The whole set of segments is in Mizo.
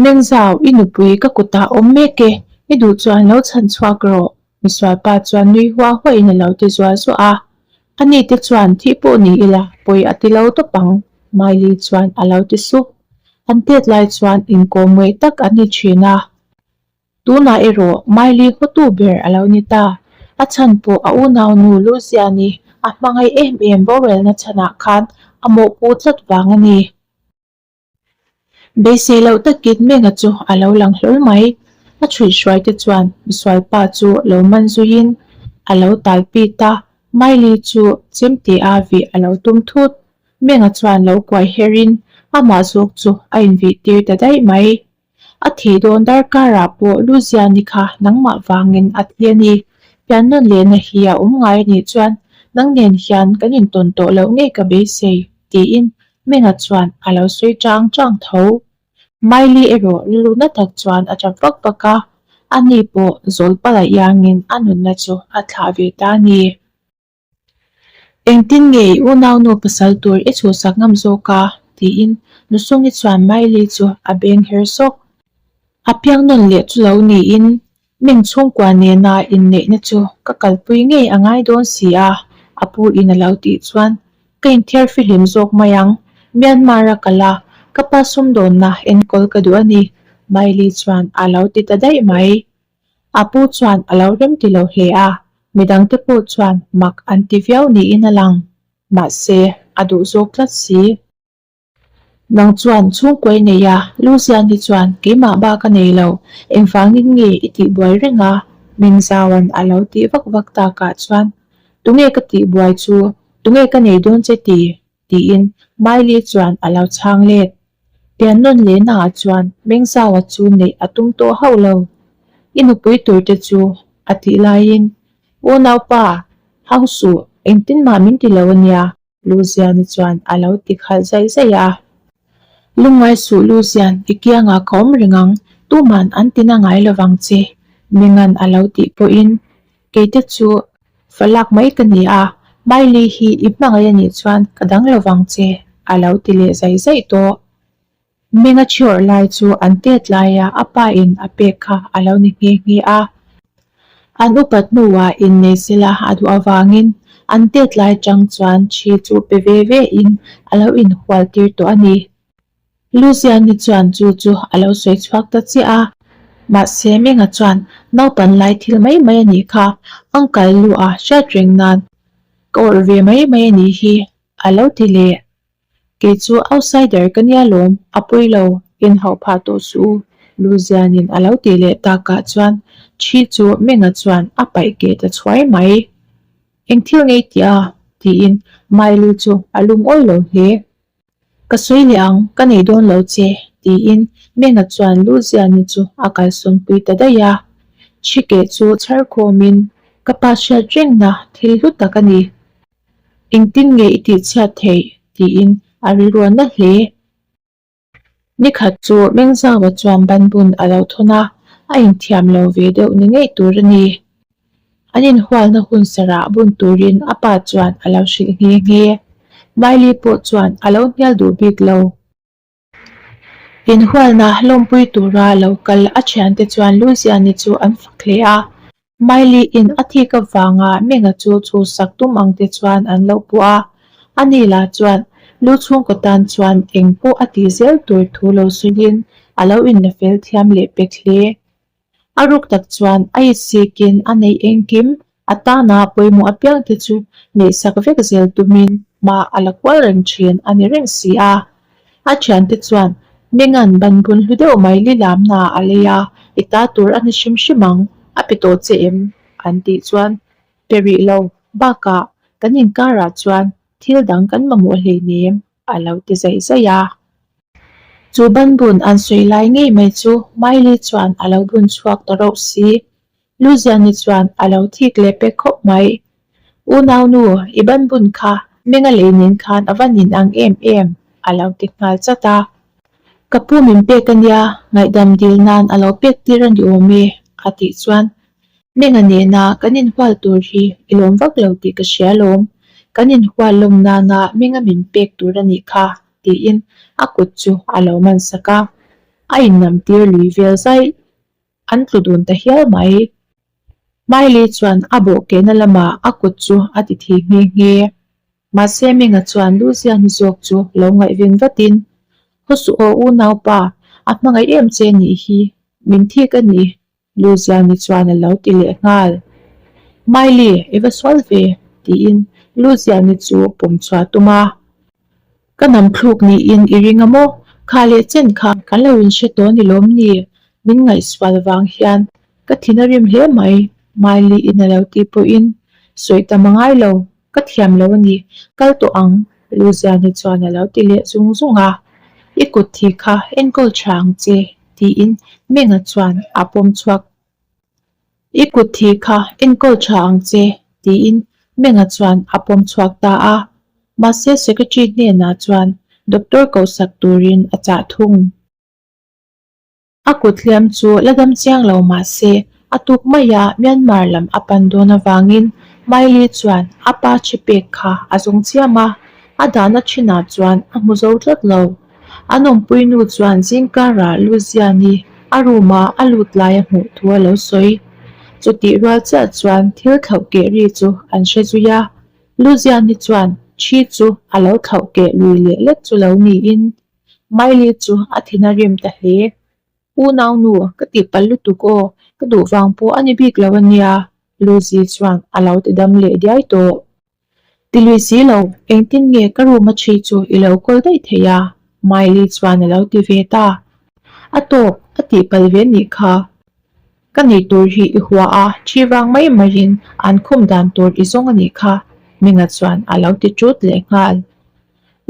Mengzau, i nupui ka kutah awm mek e, i duh chuan lo chhan chhuak rawh, misualpa chuan nui hua huain a lo ti zual zuah a. Ani te chuan thih pawh ni ila pawi a ti lo tawp ang, Miley chuan a lo ti sup. An tet lai chuan inkawm ngei tak an ni thin a. Tunah erawh Miley hawtu ber a lo ni ta. A chhan pawh a unaunu Luziani a hmangaih em em borelna chhanah khan a mawhpuh tlat vang a ni. Beisei loh takin Menga chu a lo lang hlawl mai. A chhuihhruai te chuan misualpa chu lo man zuiin a lo tal pit a, Miley chu chemte a vih a lo tum thut. Menga chuan lo kuai herin amah zawk chu a invih tir ta daih mai. A thih dawn darkarah pawh Luziani kha nangmah vangin a thi a ni. Piannawn lehna hi a awm ngai a nih chuan nang nen hian kan intawn tawh loh ngei ka beisei, tiin Menga chuan a lo sawi chang chang tho. Miley erawh rilru na tak chuan a tap vak vak a, ani pawh zawlpala iangin a nunna chu a thlah ve ta a ni. Engtin nge i unaunu pasal tur i chhuhsak ngam zawk a? tiin Nusungi chuan Miley chu a beng her sawk. A piang nawn leh chu lo niin Meng chhungkua nena inneihna chu ka kalpui ngei a ngai dawn si a, a pu in a lo tih chuan ka inthiar fihlim zawk mai ang. Myanmar a kal a, ka pa sumdawnna enkawl ka duh a ni, Miley chuan a lo ti ta daih mai. A pu chuan a lo rem ti lo hle a, midangte pawh chuan mak an ti viau niin a lang. Mahse, a duh zawk tlat si. Nang chuan chhungkaw i nei a, Lucian hi chuan keimah bak a nei lo, engvangin nge i tihbuai reng a? Mengzaua'n a lo tih vak vak takah chuan, Tunge ka tihbuai chu? Tunge ka nei dawn che ti? tiin Miley chuan a lo chhang let. Piannawn lehnaah chuan Mengzaua chu neih a tum tawh hauh lo. I nupui tur te chu a tih laiin, Unaupa, hau suh, engtin mah min ti lo a nia, Luziani chuan a lo ti khalh zaih zaih a. Lungngai suh Luzian, i kiangah ka awm reng ang, tuman an ti na ngai lovang che, Mengan a lo tih pawhin keite chu Fa lak mai ka ni a, Miley hi i hmangaih a nih chuan ka dang lo vang che, a lo ti leh zai zai tawh. Menga chhiawrh lai chu an tet laia a pa in a pek kha a lo ni nghe nghe a. An upat hnuah innei sela a duh avangin an tet lai chang chuan thi chu pe ve ve in a lo inhual tir tawh a ni. Luciani chuan chu chu a lo sawi chhuak ta chiah a, mahse Menga chuan naupan lai thil mai mai a nih kha, uncle lu a hriat reng nan ka awrh ve mai mai a nih hi a lo ti leh. Kei chu outsider ka nia lawm, a pawi lo, inhauh phah tawh suh u, Lucianin a lo tih leh takah chuan thi chu Menga chuan a paih keh ta chhuai mai. Eng thil ngei tih a? tiin Miley chu a lungawi lo hle. Ka sawi leh ang, ka nei dawn lo che, tiin Menga chuan Luziani chu a kalsawnpui ta daih a. Chhikeh chu chhar khawmin, Ka pa hriat rengna thil hlu tak a ni. Engtin nge i tihchhiat theih? tiin a rilruan na hle. Nikhat chu Mengzaua chuan banbun a lo thawn a, a inthiam lo ve deuh ni ngei tur a ni. An inhualna hun sarah bun turin a pa chuan a lo hrilh nghe nghe. Miley pawh chuan a lo hnial duh bik lo. Inhualna lawmpui tura lo kal a thiante chuan Luziani chu an fak hle a. Miley in a thik avanga Menga chu chhusak tum ang te chuan an lo puh a. Ani lah chuan lu chhungkaw tan chuan eng pawh a tih zel tur thu lo sawiin a lo inla fel thiam leh pek hle. A ruk tak chuan a insikin a neih engkim a tana pawimawh apiang te chu neihsak vek zel tumin hma a la kual reng thin a ni reng si a. A thiante chuan Mengan banbun hlu deuh mai lilamna a lei a, i ta tur a ni hrim hrim ang, a pe tawh che em? an tih chuan pe rih lo, bakah kan inkarah chuan thil dang kan mamawh hleinem a lo ti zaih zaih a. Chu banbun an sawi lai ngei mai chu Miley chuan a lo bun chhuak ta rauh si. Luziani chuan a lo thik leh pek khawp mai. Unaunu, i banbun kha Menga lei nen khan a va nin ang em em a lo ti nghal chat a. Ka pu min pek a nia, ngaihdam dil nan a lo pek tir a ni awm e a tih chuan Menga nena kan inhual tur hi i lawm vak lo tih ka hria lawm. Kan inhual lawm nana Menga min pek tur a nih kha tiin a kut chu a lo man sak a. A innam tir lui vel zaih. An tlu dun ta hial mai. Miley chuan a bawhkehna lamah a kut chu a ti thi nghe nghe. Mahse Minga chuan Luziani zawk chu lo ngaihven vatin, Haw suh aw unaupa, a hmangaih em che nih hi, min thik a ni Luziani chuan a lo ti leh nghal. Miley, i va sual ve, tiin Luziani chu pawm chhuah a tum a. Ka nam thluk niin i ring a maw? Kha leh chen kha kan lo inhre tawh ni lawm ni? Min ngaihsual vang hian ka thin a rim hle mai, Miley in a lo tih pawhin sawi tam a ngai lo. Ka thiam lo a ni, kal tawh ang, Luziani chuan a lo ti leh zung zung a. I kut thi kha enkawl tha ang che, tiin Menga chuan a pawm chhuak. I kut thi kha enkawl tha ang che, tiin Menga chuan a pawm chhuak ta a. Mahse Secretary hnenah chuan doctor kohsak turin a chah thung. A kut hliam chu la dam chiang lo mah se, a tuk maia Myanmar lam a pan dawn avangin Miley chuan a pa thi pek kha a zawng chiam a, a dahna thinah chuan a hmu zo tlat lo. An awmpui nu chuan zingkarah Luziani a room-a a lut lai a hmuh thu a lo sawi. Chutih rual chiah chuan thil thlauh keh ri chu an hre zui a, Luziani chuan thi chu a lo thlauh keh lui leh lek chu lo niin Miley chu a thin a rim ta hle. Unau nu, ka tihpalh lutuk aw, ka duh vang pawh a ni bik lo a nia, Lucy chuan a lo ti dam leh diai tawh. Ti lui si lo, engtin nge ka room a thi chu i lo kawl daih thei a? Miley chuan a lo ti ve ta. A tawp, a tihpalh ve nih kha. Ka nei tur hi i hua a, thi vang mai maiin an khum dan tur i zawng a nih kha, Minga chuan a lo ti ṭut leh nghal.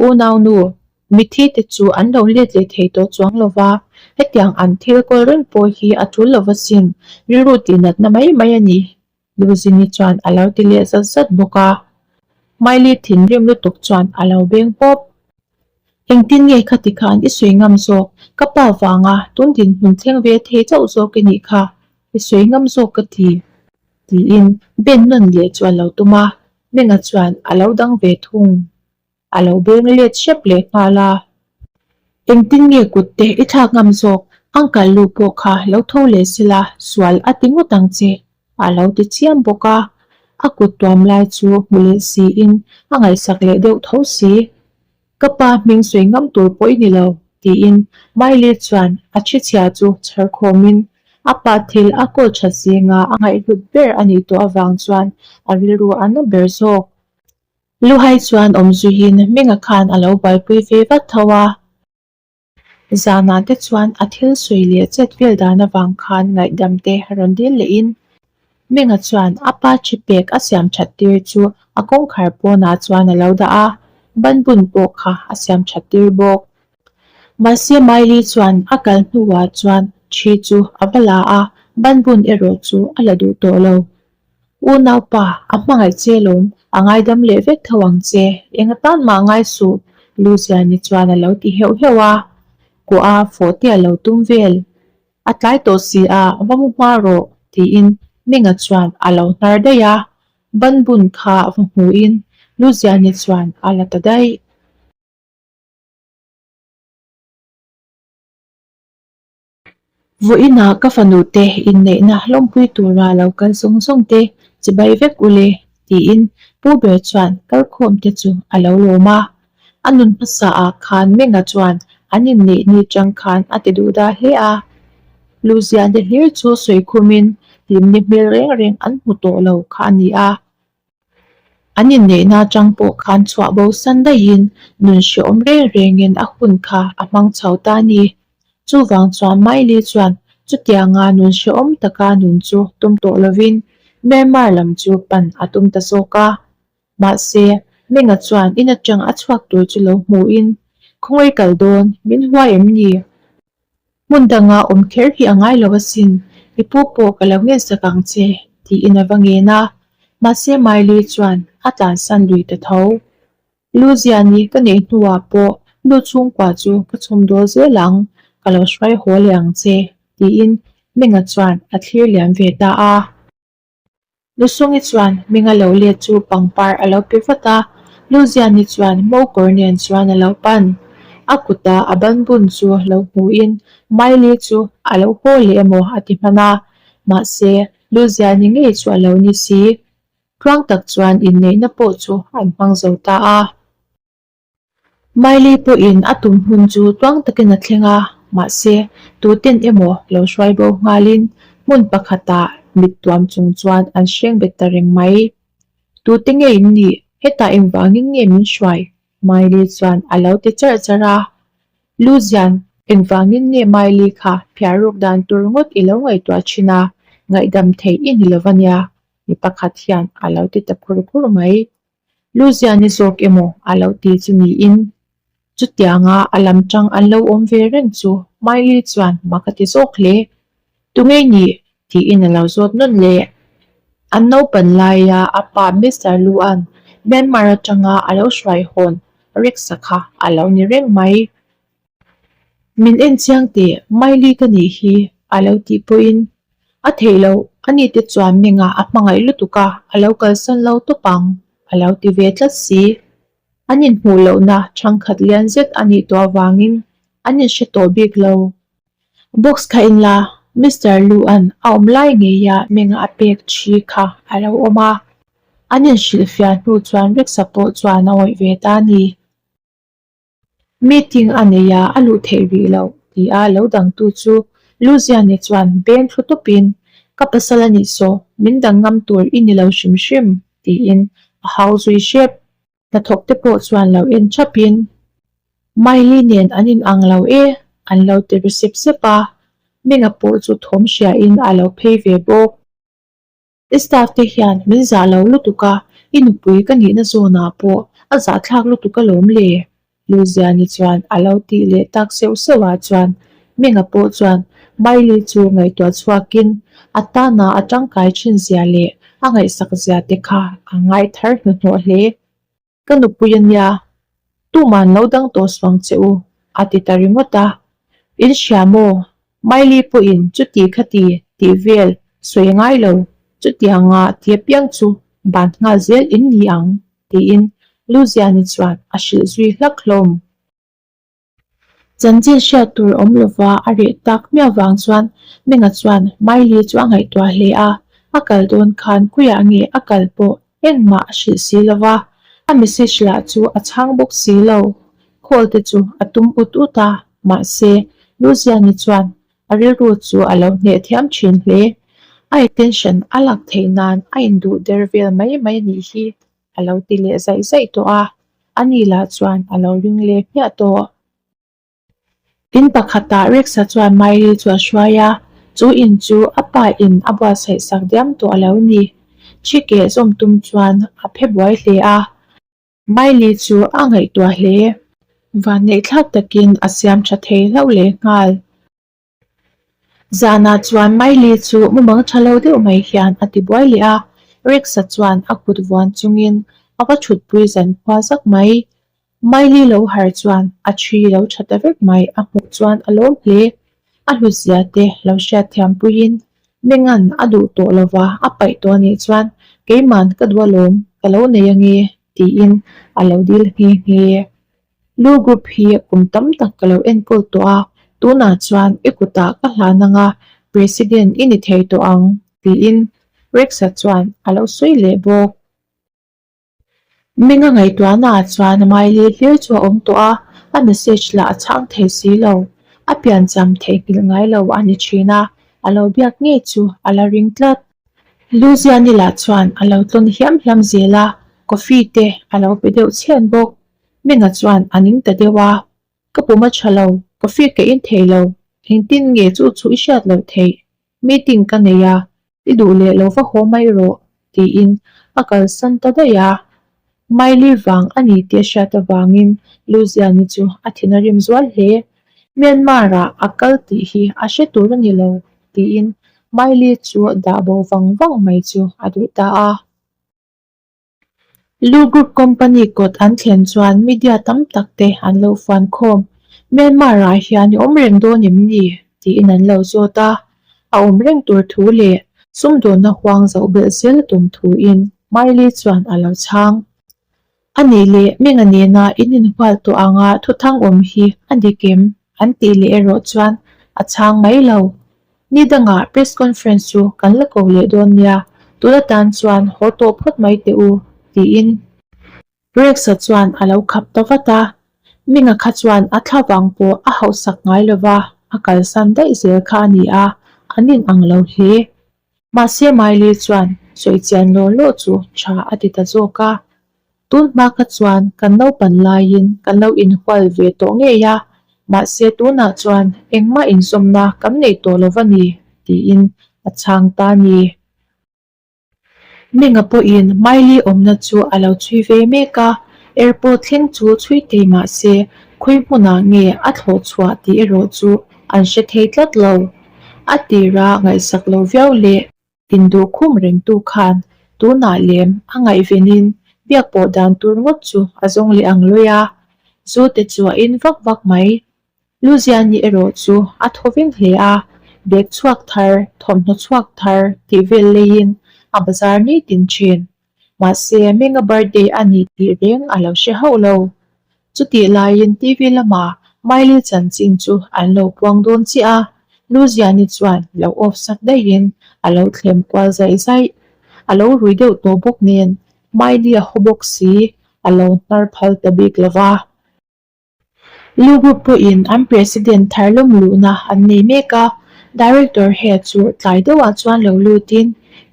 Unau nu, Mithi te chu an lo let leh thei tawh chuang lo va, hetiang an thil kawl reng pawh hi a tul lo va sin, rilru tihnatna mai mai a ni, Luzini chuan a lo ti leh zat zat bawk a. Miley thinrim lutuk chuan a lo beng pawp. Engtin nge khati khan i sawi ngam zawk, ka pa vanga tun dinhmun thleng ve thei chauh zawk i nih kha, i sawi ngam zawk ka ti, tiin ben nawn leh chu a lo tum a, Menga chuan a lo dang ve thung. A lo beng let hrep leh nghal a. Engtin nge kut te i thlak ngam zawk, Uncle Lu pawh kha lo tho leh sela sual a ti ngawt ang che, a lo ti chiam bawk a. A kut tuam lai chu hmu leh siin a ngaihsak leh deuh tho si. Ka pa hming sawi ngam tur pawh i ni lo, tiin Miley chuan a thi chhia chu chhar khawmin a pa thil a kawl that zinga a ngaihhlut ber a nih tawh avang chuan a rilru a na ber zawk. Luhai chuan awm zuiin Minga khan a lo buaipui ve vat tho a. Zanah te chuan a thil sawi leh chet vel dan avang khan ngaihdam te rawn dil lehin Minga chuan a pa thi pek a siam that tir chu a kawngkhar pawnah chuan a lo dah a, banbun pawh kha a siam that tir bawk. Mahse Miley chuan a kal hnuah chuan thi chu a va la a, banbun erawh chu a la duh tawh lo. Unaupa, a hmangaih che lawm, a ngaidam leh vek tho ang che, eng atan mah ngai suh, Luciani chuan a lo ti heuh heuh a, kuah a fawh te a lo tum vel. A tlai tawh si a, va mu hma rawh, tiin Minga chuan a lo hnar daih a, banbun kha va hmuhin Luciani chuan a la ta daih. Vawiinah ka fanu te inneihna lawmpui tura lo kal zawng zawng te chibai vek u le tiin Pu ber chuan kalkhawm te chu a lo lawm a. A nun hmasa ah khan Menga chuan an inneih ni chang khan a ti duh dah hle a. Luzian te hlir chu sawi khumin hlimni hmel reng reng an hmu tawh lo kha a ni a. An inneihna atang pawh khan chhuah bo san daihin nun hrehawm reng rengin a hun kha a hmang chho ta a ni. Chuvang chuan Miley chuan chutianga nun hrehawm taka nun chu tum tawh lovin Myanmar lam chu pan a tum ta zawk a. Mahse, Menga chuan in atang a chhuak tur chu lo hmuhin, Khawngaih kal dawn, min huai em ni? Hmun danga awm kher hi a ngai lo asin, i pu pawh ka lo ngensak ang che, tiin a va ngen a. Mahse Miley chuan a tlansan lui ta tho. Luziani ka neih hnuah pawh nu chhungkua chu ka chhawm dawl zel ang, ka lo hruai haw leh ang che, tiin Menga chuan a thlir liam ve ta a. Lusungi chuan Minga lo let chu pangpar a lo pe vat a, Luziani chuan mo kawr nen chuan a lo pan. A kuta a ban bun chu lo hmuhin Miley chu a lo haw leh emaw a ti hman a, mahse Luziani ngei chu a lo ni si. Tluang tak chuan inneihna pawh chu an hmang zo ta a. Miley pawhin a tum hmun chu tluang takin a thleng a, mahse tuten emaw lo hruai bo nghalin hmun pakhatah mit tuam chung chuan an hreng bet ta reng mai. Tute nge in nih? Hetah engvangin nge min hruai? Miley chuan a lo ti charh charh a. Luzian, engvangin nge Miley kha phiar ruk dan tur ngawt i lo ngaihtuah thin a, ngaihdam theih i ni lo va nia, mi pakhat hian a lo ti ta khur khur mai. Luzian i zawk emaw a lo ti chu niin, chutianga a lam tang an lo awm ve reng chu Miley chuan mak a ti zawk hle. Tunge nih? tiin a lo zawt nawn leh. An naupan laia a pa Mister Lu-a'n Myanmar atanga a lo hruai hawn Rex-a kha a lo ni reng mai. Min en chiang teh, Miley ka nih hi a lo tih pawhin a theih loh, ani te chuan mengah a hmangaih lutuk a, a lo kalsan lo tawp ang a lo ti ve tlat si. An inhmuh lohna thangkhat lian zet a nih tawh avangin an inhre tawh bik lo. Box kha in la, Mister Lu-a'n a awm lai ngeia menga a pek thi kha a lo awm a. An inhrilhfiah hnu chuan Rex-a pawh chuan a awih ve ta a ni. Meeting a nei a, a luh theih rih loh, tia lo dangtu chu Luziani chuan beng thlu tawpin, Ka pasal a nih saw, min dang ngam tur i ni lo hrim hrim, tiin a hau zui hrep. Hnathawk te pawh chuan lo en thapin, Miley nen an in ang lo e, an lo ti ri sep sep a, Menga pawh chu thawm hriain a lo phei ve bawk. I staff te hian min zah lo lutuk a, i nupui ka nihna zawnah pawh a zahthlak lutuk alawm le, Luziani chuan a lo tih leh tak seuh seuh ah chuan Menga pawh chuan Miley chu ngaihtuah chhuakin a tana a tangkai thin zia leh a ngaihsak zia te kha a ngai thar hnuhnawh hle. Ka nupui a nia, tuman lo dang tawh suang che u, a ti ta ringawt a. In hria maw? Miley pawhin chuti khati tih vel sawi ngai lo, chutianga ti apiang chu ban nghal zel in ni ang, tiin Luziani chuan a hrilh zui hlak hlawm. Chanchin hriat tur awm lova a reh tak miah vang chuan Menga chuan Miley chu a ngaihtuah hle a, a kal dawn khan khawiah nge a kal pawh engmah a hrilh si lova, a message lah chu a chhang bawk si lo. Call te chu a tum ut ut a, mahse Luziani chuan a rilru chu a lo hneh thiam thin hle. A attention a lak theih nan a induh der vel mai mai a nih hi. a lo ti leh zaih zaih tawh a, ani lah chuan a lo ring leh hmiah tawh. In pakhatah Rex-a chuan Miley chu a hruai a, chu in chu a pa in a buatsaih sak diam tawh a lo ni. Thi keh zawm tum chuan a phe buai hle a, Miley chu a ngaihtuah hle. Vanneihthlak takin a siam tha thei hlauh leh nghal. Zanah chuan Miley chu mumang tha lo deuh mai hian a ti buai leh a, Rex-a chuan a kut vuan chungin a va thutpui zan khua zak mai. Miley lo har chuan a thi lo tha ta vek mai a hmuh chuan a lawm hle. A hlutzia te lo hriatthiam puiin Mengan a duh tawh lova a paih tawh anih chuan keiman ka duh alawm ka lo nei ange tiin a lo dil nghe nghe. Lu group hi kum tam tak ka lo enkawl tawh a, tunah chuan i kutah ka hlan anga President i ni thei tawh ang, tiin Rex-a chuan a lo sawi leh bawk. Minga ngaihtuahnaah chuan Miley hlir chu a awm tawh a, a message lah a chhang thei si lo. A piancham theihnghilh ngai lo a ni thin a, a lo biak ngei chu a la ring tlat. Luziani lah chuan a lo tlawn hiam hiam zel a, coffee te a lo pe deuh chhian bawk. Menga chuan a ning ta deuh a, Ka pum a tha lo, coffee ka in thei lo, engtin nge chu chu i hriat loh theih? Meeting ka nei a, i duh leh lo va haw mai rawh, tiin a kalsan ta daih a. Miley vang a ni tih a hriat avangin Luziani chu a thin a rim zual hle. Myanmar-ah a kal tih hi a hre tur a ni lo, tiin Miley chu dah bo vang vang mai chu a duh ta a. Lu Group Company kawt an thlen chuan media tam tak te an lo fuan khawm. Myanmar-ah hian i awm reng dawn em ni? tiin an lo zawt a. A awm reng tur thu leh sumdawnna huang zoh belh zel a tum thuin Miley chuan a lo chhang. A nih leh Menga nena in inhual tawh anga thuthang awm hi a dik em? an tih leh erawh chuan a chhang mai lo. Ni dangah press conference chu kan la ko leh dawn nia, tun atan chuan haw tawh phawt mai teh u, tiin Rex-a chuan a lo khap ta vat a. Minga kha chuan a thla vang pawh a hauhsak ngai lova, a kalsan daih zel kha a ni a, an inang lo hle. Mahse Miley chuan sawi chian law law chu tha a ti ta zawk a. Tun hma kha chuan kan naupan laiin kan lo inhual ve tawh ngei a, mahse tunah chuan engmah inzawmna kan nei tawh lo va ni, tiin a chhang ta a ni. Menga pawhin Miley awmna chu a lo chhui ve mek a, airport thleng chu chhui thei mah se khawi hmunah nge a thlawh chhuah tih erawh chu an hre thei tlat lo. A tira ngaihsak lo viau leh induh khum rengtu khan tunah lem a ngaihvenin biak pawh dan tur ngawt chu a zawng leh ang lawi a, zu te chu a in vak vak mai. Luziani erawh chu a thaw veng hle a, bag chhuak thar, thawmhnaw chhuak thar tih vel leiin a bazar nitin thin. Mahse, Menga birthday a ni tih reng a lo hre hauh lo. Chutih laiin TV lama Miley chanchin chu an lo puang dawn chiah a, Luziani chuan lo off sak daihin a lo thlem kual zaih zaih. A lo rui deuh tawh bawk nen, Miley a haw bawk si, a lo hnar phal ta bik lo va. Lu Group pawhin an President thar lawm luhna an nei mek a, Director head chu tlai deuhah chuan lo lutin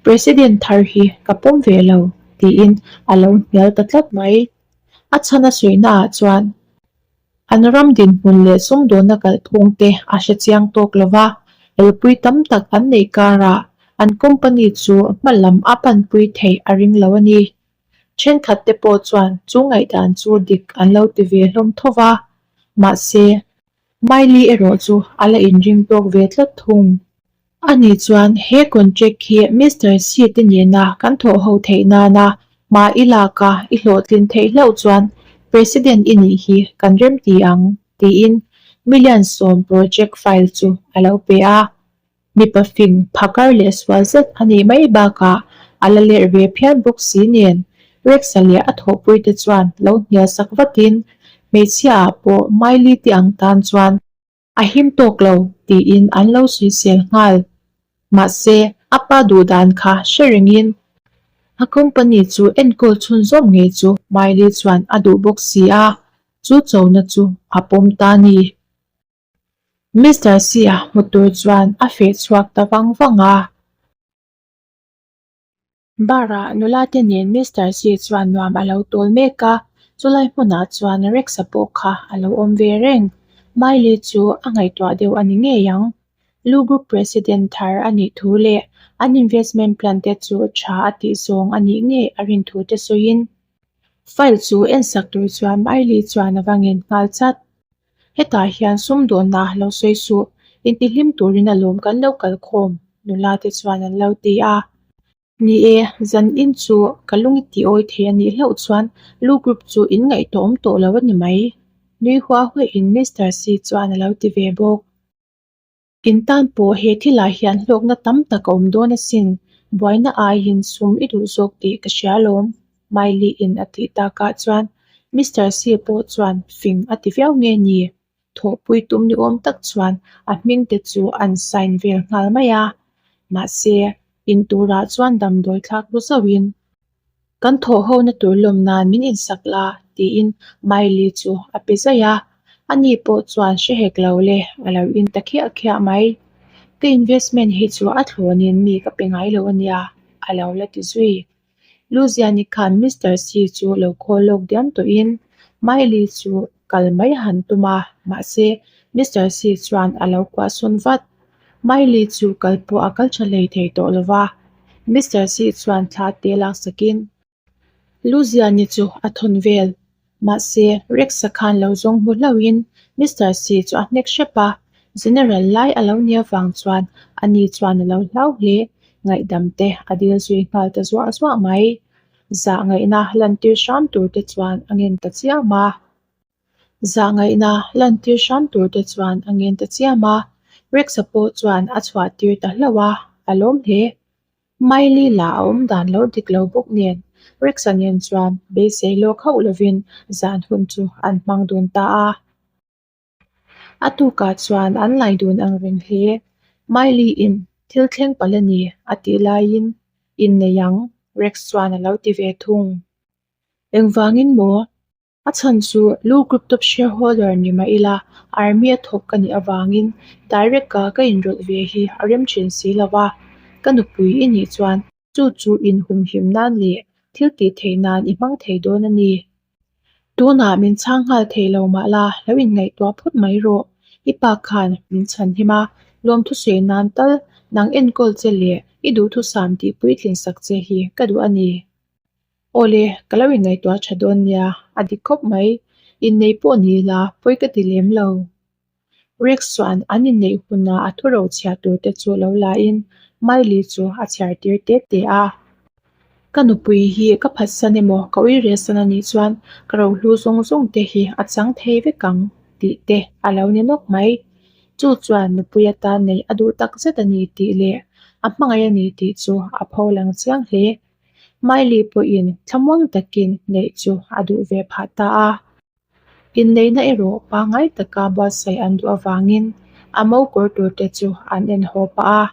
President thar hi ka pawm ve lo tiin a lo hnial ta tlat mai. A chhan a sawinaah chuan an ram dinhmun leh sumdawnna kalphung te a hre chiang tawk lo va, elpui tam tak an neih karah an company chu hma lam a panpui theih a ring lo a ni. Thenkhat te pawh chuan chu ngaihdan chu dik an lo ti ve hlawm tho va, mahse, Miley erawh chu a la inring tawk ve tlat thung. Ani chuan he contract hi Mister C te nena kan thawh ho theih nana hma i lak a i hlawhtlin theih hlauh chuan President i nih hi kan remti ang, tiin million sawm project file chu a lo pe a. Mipa fing phakar leh sual zet a nih mai bakah a la lerh ve phian bawk si nen Rex-a leh a thawhpuite chuan lo hnial sak vatin hmeichhia ah pawh Miley te ang tan chuan a him tawk lo tiin an lo suisel nghal. Mahse, a pa duh dan kha hre rengin a company chu enkawl chhunzawm ngei chu Miley chuan a duh bawk si a, chu chona chu a pawm ta a ni. Mister C-a hmu tur chuan a feh chhuak ta vang vang a. Bar-ah nula te nen Mister C chuan nuam a lo tawl mek a, chulai hmunah chuan Rex-a pawh kha a lo awm ve reng. Miley chu a ngaihtuah deuh a ni ngei ang. Lu Group President thar a nih thu leh an investment plan te chu tha a tih zawng a nih ngei a rin thu te sawiin file chu ensak tur chuan Miley chuan a va ngen nghal chat. Hetah hian sumdawnna lo sawi suh, intihlim turin alawm kan lo kal khawm, nula te chuan an lo ti a. Ni e, zan in chu ka lung i tih awi thei a nih hlauh chuan Lu Group chu in ngaihtuah awm tawh lo a ni mai, nui hua huaiin Mister C chuan a lo ti ve bawk. In tan pawh he thilah hian hlawkna tam tak a awm dawn asin, buaina aiin sum i duh zawk tih ka hria alawm, Miley in a tih takah chuan Mister C pawh chuan fing a ti viau nge ni? Thawhpui tum ni awm tak chuan a hming te chu an sign vel nghal mai a, mahse in turah chuan damdawi thlak ru zauhin Kan thawh hona tur lawm nan min insak la, tiin Miley chu a pe zaih a. Ani pawh chuan hre hek lo le, a lo in ta khiah khiah mai. Ka investment hi chu a thlawnin mi ka pe ngai lo ania, a lo la ti zui. Luziani khan Mister C chu lo khawl lawk diam tawhin Miley chu kal mai han tum a, mahse Mister C chuan a lo kuah sawn vat. Miley chu kal pawh a kal tha hlei thei tawh lo va, Mister C chuan thla te laksakin Luziani chu a thawn vel. Mahse, Rex-a khan lo zawng hmu hlauhin Mister C chu a hnek hrep a, General lai a lo nia vang chuan ani chuan a lo hlau hle, ngaihdam te a dil zui nghal ta zuah zuah mai. Zah ngaihna lantir hram tur te chuan a ngen ta chiam a. Zahngaihna lantir hram tur te chuan a ngen ta chiam a, Rex-a pawh chuan a chhuah tir ta hlauh a, a lawm hle. Miley lah a awm dan lo dik lo bawk nen. Rex-a nen chuan beisei lawk hauh lovin zan hun chu an hmang dun ta a. A tukah chuan an lai dun ang reng hle. Miley-in thil thleng palh a ni a tih laiin innei ang Rex chuan a lo ti ve thung. Engvangin maw? A chhan chu Lu Group Top Shareholder ni mah ila Army a thawk ka nih avangin direct-a ka inrawlh ve hi a rem thin si lo va, ka nupui i nih chuan chu chu inhumhim nan leh thil tih theih nan i hmang thei dawn a ni. Tunah min chhang nghal thei lo mah la, lo inngaihtuah phawt mai rawh. I pa khan min chhan him a, lawmthu sawi nan tal nang enkawl che leh i duhthusam tih puitlin sak che hi ka duh a ni. Awle, ka lo inngaihtuah tha dawn nia, a dik khawp mai. Innei pawh ni ila, pawi ka ti lem lo. Rex chuan an inneih huna a thu ro chhiah tur te chu lo la in Miley chu a chhiar tir te te a. Ka nupui hi ka phatsan emaw ka ui rehsan a nih chuan ka rohlu zawng zawng te hi a chang thei vek ang tih te a lo ni nawk mai. Chu chuan nupui atan neih a duh tak zet a ni tih leh a hmangaih a ni tih chu a pho lang chiang hle. Miley pawhin thlamuang takin neih chu a duh ve phah ta a. Inneihna erawh pangngai taka buatsaih an duh avangin a mo kawr tur te chu an en haw pah a.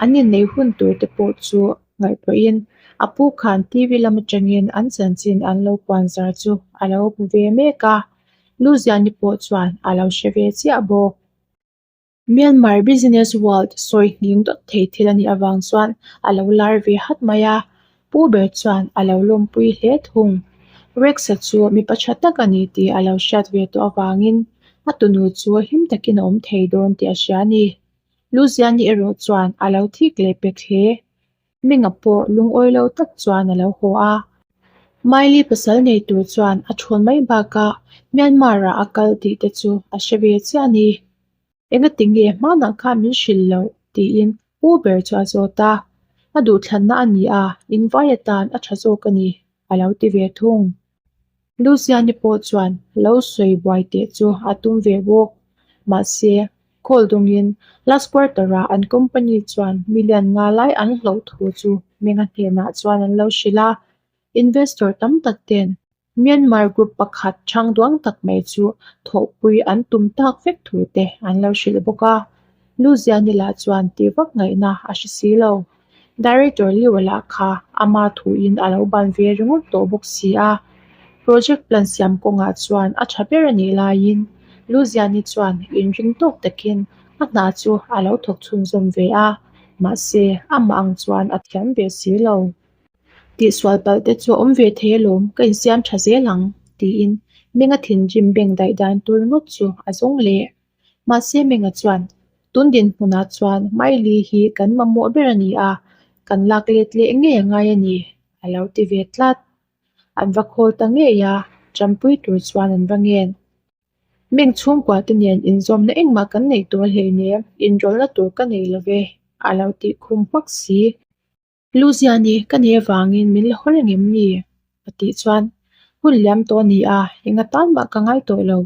An inneih hun tur te pawh chu ngaihtuahin a pu khan TV lam atangin an chanchin an lo puan zar chu a lo hmu ve mek a, Luziani pawh chuan a lo hre ve chiah bawk. Myanmar Business World sawi hning dawt thei thil a nih avang chuan a lo lar ve hat mai a, pu ber chuan a lo lawmpui hle thung. Rex-a chu mipa tha tak a ni tih a lo hriat ve tawh avangin a tunu chu him takin a awm thei dawn tih a hria a ni. Luziani erawh chuan a lo thik leh pek hle. Minga pawh lungawi lo tak chuan a lo haw a. Miley pasal nei tur chuan a thawn mai bakah Myanmar-ah a kal tih te chu a hre ve chiah a ni. Engati nge hmanah khan min hrilh loh? tiin pu ber chu a zawt a. A duhthlanna a ni a, invai atan a tha zawk a ni, a lo ti ve thung. Luciani pawh chuan lo sawi buai teh chu a tum ve bawk. Mahse, call dawngin last quarter-ah an company chuan million nga lai an hloh thu chu Menga hnenah chuan an lo hrilh a. Investor tam tak ten Myanmar group pakhat chhang duang tak mai chu thawhpui an tum tak vek thu te an lo hrilh bawk a. Luciani lah chuan tih vak ngaihna a hre si lo. Director Liu-a lah kha ama thuin a lo ban ve ringawt tawh bawk si a. Project plan siam kawngah chuan a tha ber a nih laiin Luziani chuan inring tawk takin a hna chu a lo thawk chhunzawm ve a, mahse amah ang chuan a thiam ve si lo. Tihsual palh te chu a awm ve thei alawm, ka insiam tha zel ang, tiin Menga thinrim beng daih dan tur ngawt chu a zawng leh. Mahse Menga chuan, Tun dinhmunah chuan Miley hi kan mamawh ber a ni a, kan lak let leh ngei a ngai a ni, a lo ti ve tlat. An va khawl ta ngei a, tanpui tur chuan an va ngen. Meng chhungkua te nen inzawmna engmah kan neih tur hleinem, inrawlhna tur ka nei lo ve, a lo tih khum hmak si. Luziani, ka nei avangin min la haw reng em ni? A tih chuan, Hun liam tawh a ni a, enga tan mah ka ngai tawh lo,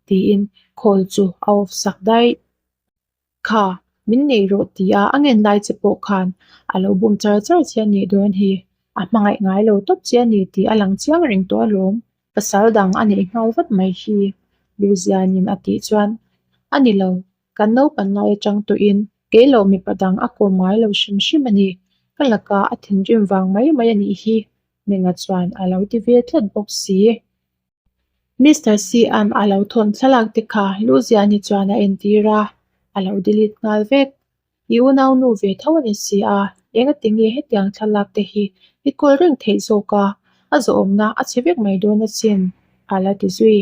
tiin call chu a off sak daih. Kha, min nei rawh tia a ngen lai che pawh khan a lo bum char char che a nih dawn hi, a hmangaih ngai lo tawp che a ni tih a lang chiang reng tawh alawm. Pasal dang a neih nghal vat mai hi, Luziani'n a tih chuan, A ni lo, Kan naupan lai atang tawhin kei lo mipa dang a kawm ngai lo hrim hrim a ni. Ka laka a thinrim vang mai mai a nih hi, Menga chuan a lo ti ve tlat bawk si. Mister C-a'n a lo thawn thlalak te kha Luziani chuan a entir a, a lo delete nghal vek. I unaunu ve tho a ni si a, engati nge hetiang thlalak te hi i kawl reng theih zawk a, a zawhawmna a chhe vek mai dawn asin, a la ti zui.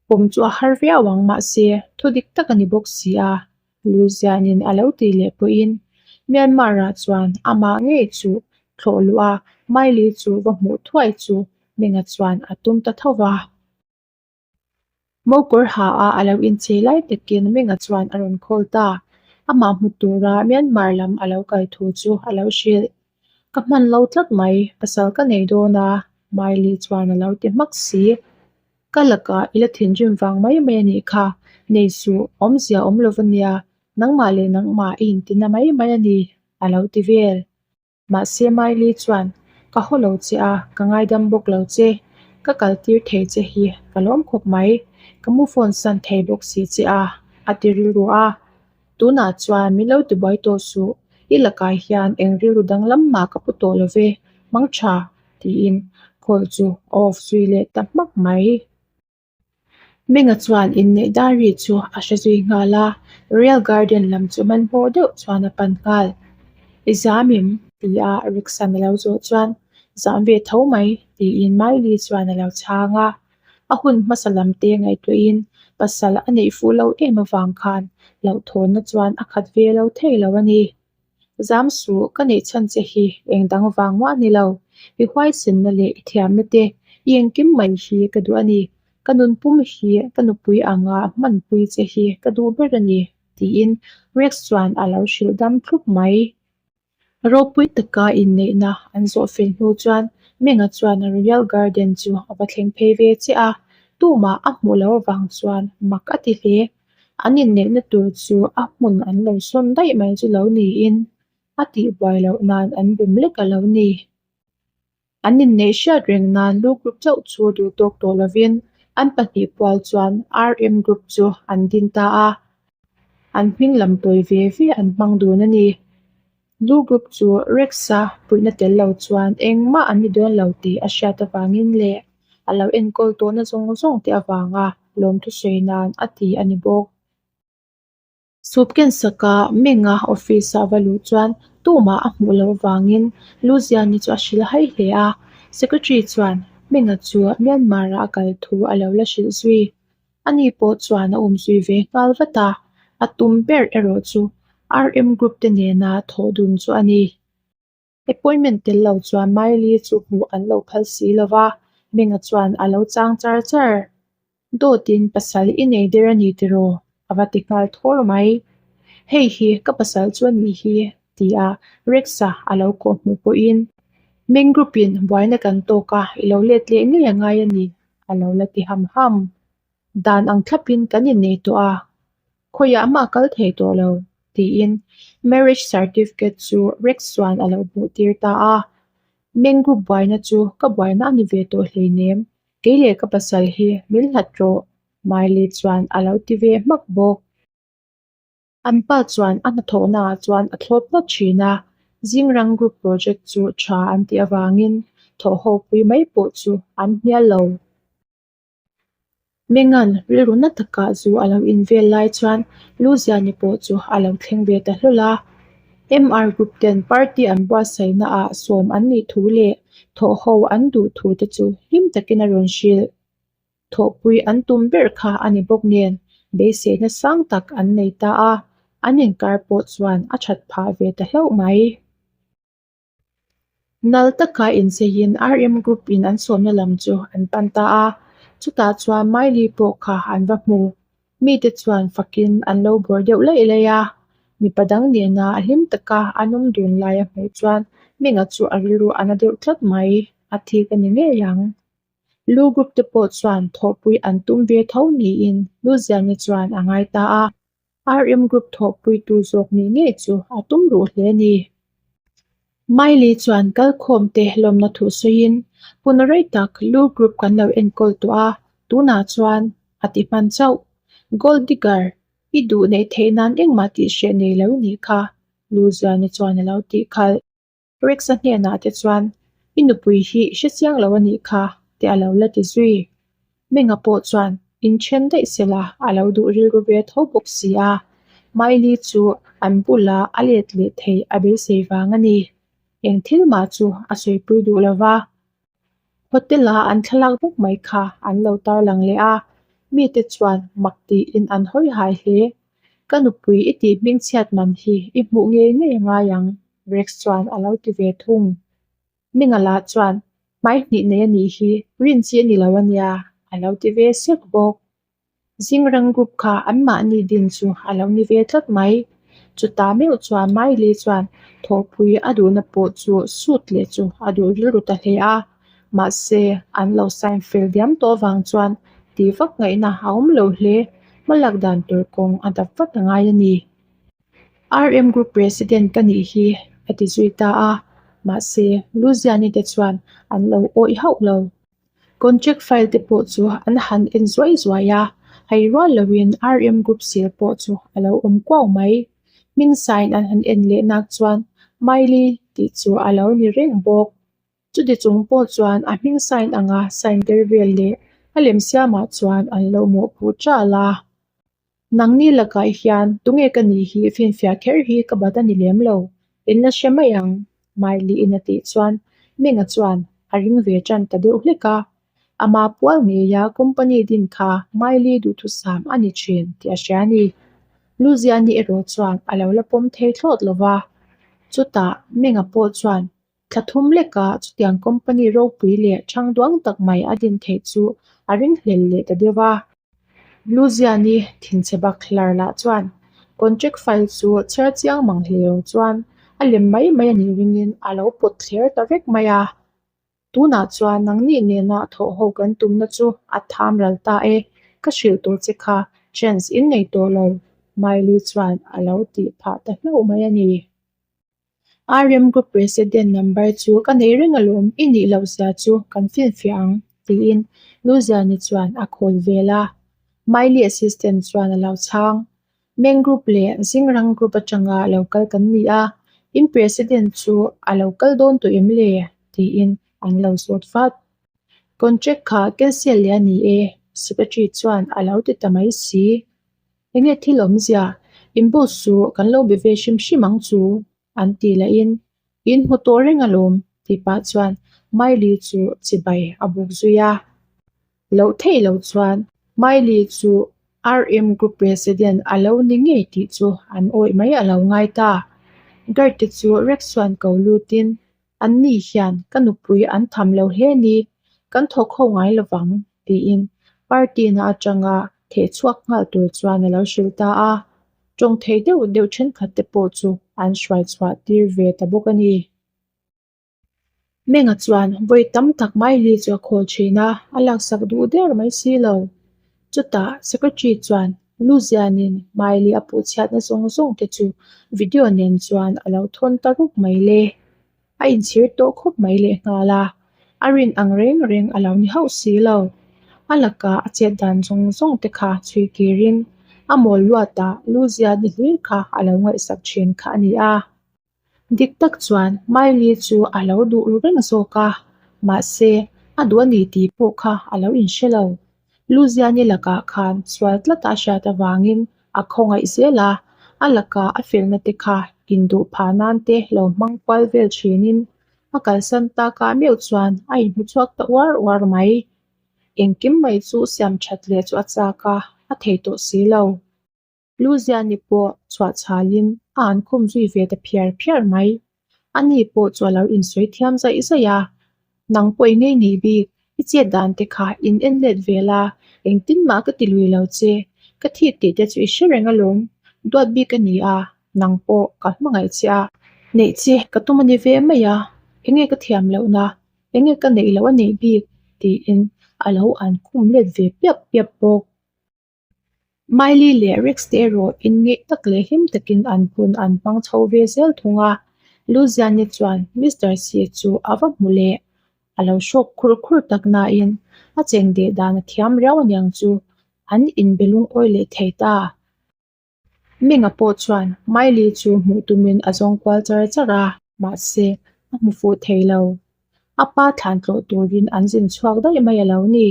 Pawm chu a har viau ang mahse thu dik tak a ni bawk si a, Luzianin a lo tih leh pawhin Myanmar-ah chuan amah ngei chu thlawh luh a, Miley chu va hmuh thuai chu Menga chuan a tum ta tho va. Mokawr ha a a lo inchei lai takin Menga chuan a rawn call ta, amah hmu tura Myanmar lam a lo kal thu chu a lo hrilh. Ka hman lo tlat mai, pasal ka nei dawn a, Miley chuan a lo ti hmak si. Ka lakah i la thinrim vang mai mai a nih kha, nei suh, awmzia awm lo va nia, nangmah leh nangmah i intina mai mai a ni, a lo ti vel. Mahse Miley chuan, Ka haw lo che a, ka ngaidam bawk lo che. Ka kal tir thei che hi ka lawm khawp mai. Ka move on san thei bawk si che a, a ti rilru a. Tunah chuan min lo tibuai tawh suh, i lakah hian eng rilru danglam mah ka pu tawh lo ve, hmang tha, tiin call chu a off zui leh ta hmak mai. Menga chuan inneih diary chu a hre zui nghal a, Royal Garden lam chu hmanhmawh deuh chuan a pan nghal. I zam em? ti a Rickson a lo zawh chuan, Zam ve tho mai, tiin Miley chuan a lo chhang a. A hun hmasa lam te ngaihtuahin pasal a neih fuh lo em avang khan hlauhthawnna chuan a khat ve lo thei lo a ni. Zam suh, ka neih chhan che hi eng dang vang mah a ni lo. I huaisenna leh i thiamna te i engkim mai hi ka duh a ni. Ka nunpum hi ka nupui anga hmanpui che hi ka duh ber a ni, tiin Rex chuan a lo hrilh dam thlup mai. Ropui taka inneihna an zawh fel hnu chuan Menga chuan Royal Garden chu a va thleng phei ve chiah a, tumah a hmuh loh avang chuan mak a ti hle. An inneihna tur chu a hmun an lo sawn daih mai chu lo niin a tihbuai loh nan an bum lek a lo ni. An inneih hriat reng nan Lu Group chauh chu duh tawk tawh lovin an pahnih pual chuan RM Group chu an din ta a, an hming lam tawi ve ve an hmang dun a ni. Lu Group chu Rex-a puihna tel lo chuan engmah an ni dawn lo tih a hriat avangin leh a lo enkawl tawhna zawng zawng te avanga lawmthu sawi nan a ti a ni bawk. Sup ken saka Menga office ah va luh chuan tumah a hmuh loh avangin Luziani chu a hrilh hai hle a, Secretary chuan Menga chu Myanmar ah a kal thu a lo la hrilh zui. Ani pawh chuan a umzui ve nghal vat a, a tum ber erawh chu RM Group te nena thawh dun chu a ni. Appointment tel lo chuan Miley chu hmuh an lo phal si lo va, Menga chuan a lo chang char char. Dawtin pasal i nei der a ni tiraw? a va ti nghal thawr mai. Hei hi ka pasal chu a nih hi ti a Rex-a a lo kawh hmuh pawhin Meng Group-in buaina kan tawk a, i lo let leh ngei a ngai a ni a lo la ti ham ham. Dan ang thlapin kan innei tawh a, khawiah mah kal thei tawh lo, tiin marriage certificate chu Rex chuan a lo hmuh tir ta a. Meng Group buaina chu ka buaina a ni ve tawh hleinem, kei leh ka pasal hi min hlat rawh, Miley chuan a lo ti ve hmak bawk. An pa chuan a hnathawhnaah chuan a thlawp ngawt thin a, Zingrang Group Project chu tha an tih avangin thawhho pui mai pawh chu an hnial lo. Mengan rilru na taka zu a lo invel lai chuan Luziani pawh chu a lo thleng ve ta hlawl a. MR Group ten party an buatsaihnaah sawm an nih thu leh thawhho an duh thu te chu hlim takin a rawn hrilh. Thawhpui an tum ber kha a ni bawk nen beiseina sang tak an nei ta a, an inkar pawh chuan a that phah ve ta hlauh mai. Nal taka incheiin RM Group in an sawmna lam chu an pan ta a, chutah chuan Miley pawh kha an va hmu. Mite chuan fakin an lo bawr deuh laih laih a, mipa dang nena a hlim taka an awm dun lai a hmuh chuan Minga chu a rilru a na deuh tlat mai, a thik a ni ngei ang. Lu group te pawh chuan thawhpui an tum ve tho niin Luziani chuan a ngai ta a, RM group thawhpuitu zawk nih ngei chu a tum ruh hle a ni. Miley chuan kalkhawm te lawmna thu sawiin, Hun rei tak Lu group kan lo enkawl tawh a, tunah chuan a ti hman chauh. Gold digger, i duh neih theih nan engmah tih hreh nei lo nih kha, Luziani chuan a lo tih khalh. Rex-a hnenah te chuan, I nupui hi i hre chiang lo a nih kha, te a lo la ti zui. Menga pawh chuan inthen daih se la a lo duh rilru ve tho bawk si a, Miley chu an bulah a let leh theih a beisei vang a ni. Eng thil mah chu a sawipui duh lo va. Hotel-a an thlalak bawk mai kha an lo tarlang leh a, mite chuan mak tiin an hawi hai hle. Ka nupui i tih hmingchhiat man hi i hmuh ngei ngei a ngai ang, Rex chuan a lo ti ve thung. Minga lah chuan, Hmai hnih nei a nih hi, rin chi a ni lo a nia, a lo ti ve sek bawk. Zingrang group kha anmahni din chu a lo ni ve tlat mai. Chutah meuh chuan Miley chuan thawhpui a duhna pawh chu suit leh chu a duh rilru ta hle a. Mahse, an lo sign fel diam tawh avang chuan tih vak ngaihna a awm lo hle. Hmalak dan tur kawng a dap vat a ngai a ni. RM Group President ka nih hi, a ti zui ta a. Mahse, Luziani te chuan an lo awih hauh lo. Contract file te pawh chu an han en zuai zuai a, hei rual loin RM Group seal pawh chu a lo awm kuau mai. Hming sign an han en leh nak chuan Miley tih chu a lo ni reng bawk. Chuti chung pawh chuan a hming sign anga sign tel vel leh a lem siamah chuan an lo mawhphuh ṭal a. Nangni lakah hian tunge ka nih hi finfiah kher hi ka bat a ni lem lo, in la hre mai ang, Miley-in a tih chuan Menga chuan a ring ve ṭan ta deuh hlek a. Ama pual ngeia company din kha Miley duhthusam a ni ṭhin tih a hria a ni. Luziani erawh chuan a lo la pawm thei thlawt lo va. Chutah Menga pawh chuan Thla thum lekah chutiang company ropui leh chhang duang tak mai a din theih chu a ringhlel leh ta deuh a. Luziani thinchhe bak hlar lah chuan contract file chu chhiar chiang mang hle lo chuan a lem mai mai a nih ringin a lo pawt thler ta vek mai a. Tunah chuan nangni nena thawh ho kan tumna chu a tham ral ta e, ka hrilh tur che kha chance in nei tawh lo, Miley chuan a lo tih phah ta hlauh mai a ni. RM Group President number chu ka nei reng alawm, i nih loh zia chu kan finfiah ang, tiin Luziani chuan a call vel a. Miley assistant chuan a lo chhang. Meng Group leh Zingrang Group atanga lo kal kan ni a, in President chu a lo kal dawn tawh em le? tiin an lo zawt vat. Contract kha cancel leh a ni e, Secretary chuan a lo ti ta mai si. Enge thil awmzia? In boss chu kan lo be ve hrim hrim ang chu, an ti lahin, In hmu tawh reng alawm, tih pah chuan Miley chu chibai a buk zui a. Loh theih loh chuan Miley chu RM Group President a lo ni ngei tih chu an awih mai a lo ngai ta. Guard te chu Rex chuan ko lutin, Anni hian ka nupui an tham lo hle ni, kan thawk ho ngai lovang, tiin party na atanga theh chhuak nghal tur chuan a lo hrilh ta a. Tawng thei deuh deuh thenkhat te pawh chu an hruai chhuah tir ve ta bawk a ni. Menga chuan vawi tam tak Miley chu a khawl thin a, a laksak duh der mai si lo. Chutah Secretary chuan Luzianin Miley a puhchhiatna zawng zawng te chu video nen chuan a lo thawn ta rup mai le. A inchhir tawh khawp mai lehnghal a, a rin ang reng reng a lo ni hauh si lo. A laka a chet dan zawng zawng te kha chhui kirin a mawl luatah Luziani hlir kha a lo ngaihsak thin kha a ni a. Dik tak chuan Miley chu a lo duh ru reng zawk a, mahse a duh a ni tih pawh kha a lo inhre lo. Luziani lakah khan sual tlata a hriat avangin a khawngaih zel a, a laka a felna te kha induh phah nan te lo hmang kual vel thinin a kalsan takah meuh chuan a inhmu chhuak ta uar uar mai. Engkim mai chu siam that leh chu a chak a, a thei tawh si lo. Luziani pawh chhuah chhalin a an khum zui ve ta phiar phiar mai. Ani pawh chu a lo insawi thiam zaih zaih a, Nang pawh i ngei nih bik, i chet dan te kha in en let ve la, engtin mah ka ti lui lo che, ka thik tih te chu i hre reng alawm, duat bik a ni a, nang pawh ka hmangaih che a, neih che ka tum a ni ve mai a, enge ka thiam lohna, enge ka neih loh a neih bik tiin a lo an khum let ve piap piap bawk. Miley leh Rex te erawh inngeih tak leh hlim takin an hun an hmang chho ve zel thung a. Luziani chuan Mister C chu a va hmu leh. A lo hrawk khur khur tak nain a cheng deh dan a thiam riau aniang chu an inbe lungawi leh thei ta. Menga pawh chuan Miley chu hmuh tumin a zawng kual char char a, mahse a hmu fuh thei lo. A pa thlan tlawh turin an zin chhuak daih mai a lo ni.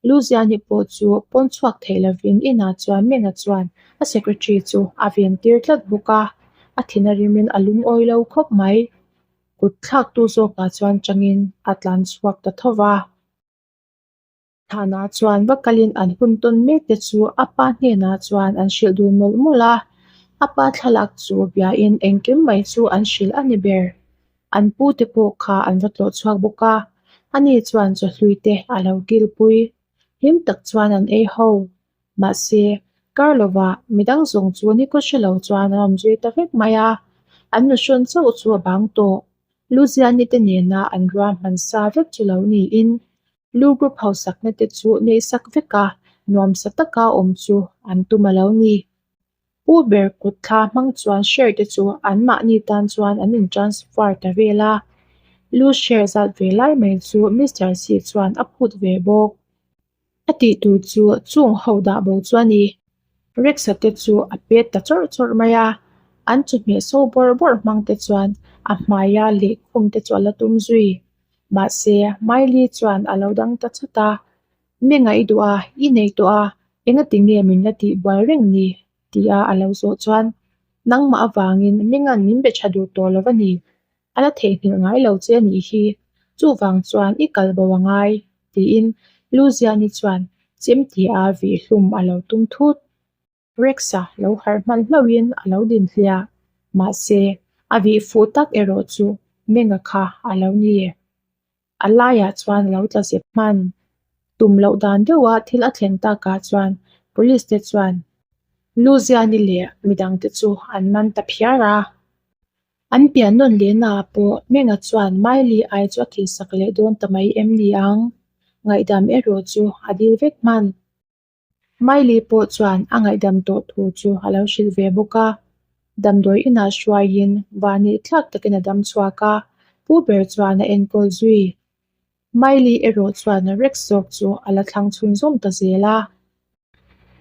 Luziani pawh chu pawn chhuak thei lovin inah chuan Menga chuan a secretary chu a ven tir tlat bawk a, a thin a rimin a lungawi lo khawp mai. Kut thlaktu zawkah chuan changin a tlan chhuak ta tho va. Thana chuan va kalin an hun tawn mek te chu a pa hnenah chuan an hrilh dun mawlh mawlh a, a pa thlalak chu biain engkim mai chu an hrilh a ni ber. An pu te pawh kha an va tlawh chhuak bawk a, ani chuan chawhlui te a lo kilpui. Hlim tak chuan an ei ho. Mahse, kar lovah midang zawng chu nikhaw hre lo chuan an awm zui ta vek mai a, an nuhrawn chauh chu a bang tawh. Luziani te nena an ruahman sa vek chu lo niin, Lu group hausakna te chu neihsak vek a, nuamsa taka awm chu an tum a lo ni. Pu ber kut thla hmang chuan share te chu anmahni tan chuan an in transfer ta vel a. Lu share zat ve lai mai chu Mister Xi chuan a phut ve bawk. A tih tur chu chung ho dah bo chu a ni. Rex-a te chu a pet ta chawrh chawrh mai a, an chawhmeh so bawrh bawrh hmang te chuan a hmaia lehkhum te chu a la tum zui. Mahse, Miley chuan a lo dang ta chat a, Mi ngaih duh a, i nei tawh a, engati nge min la tih buai reng ni? tia a lo zawh chuan, Nangmah avangin Mingan min be tha duh tawh lo a ni, a la theihnghilh ngai lo che a nih hi, chuvang chuan i kal bo a ngai, tiin Luziani chuan chemtia vih hlum a lo tum thut. Rex-a lo harh hman hlauhin a lo din hliah. Mahse, a vih fuh tak erawh chu Menga kha a lo ni. A laiah chuan a lo tla zep hman. Tum loh dan deuha thil a thlen takah chuan Police te chuan Luziani leh midangte chu an man ta phiar a. An pian nawn lehnaah pawh Menga chuan Miley ai chu a thihsak leh dawn ta mai em ni ang? Ngaihdam erawh chu a dil vek hman. Miley pawh chuan a ngaihdam tawh thu chu a lo hrilh ve bawk a. Damdawi inah hruaiin vani thlak takin a dam chhuak a, pu ber chuan a enkawl zui. Miley erawh chuan Rex zawk chu a la thlang chhunzawm ta zel a.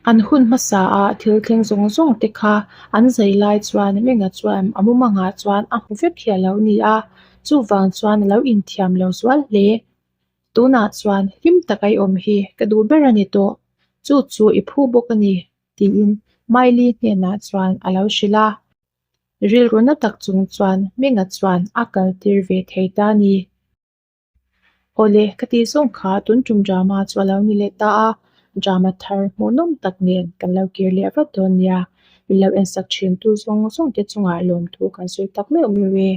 An hun hmasa a thil thleng zawng zawng te kha an zai lai chuan Menga chuan a mumangah chuan a hmu vek hi a lo ni a, chuvang chuan a lo inthiam lo zual hle. Tunah chuan hlim tak a i awm hi ka duh ber a ni tawh, chu chu i phu bawk a ni, tiin Miley hnenah chuan a lo hrilh a. Rilru na tak chung chuan Menga chuan a kal tir ve thei ta a ni. Awle, ka tih zawng kha tun tum drama chu a lo ni leh ta a, drama thar hmuhnawm tak nen kan lo kir leh vat dawn nia. Min lo ensak thin tu zawng zawng te chungah lawmthu kan sawi tak meuh meuh e.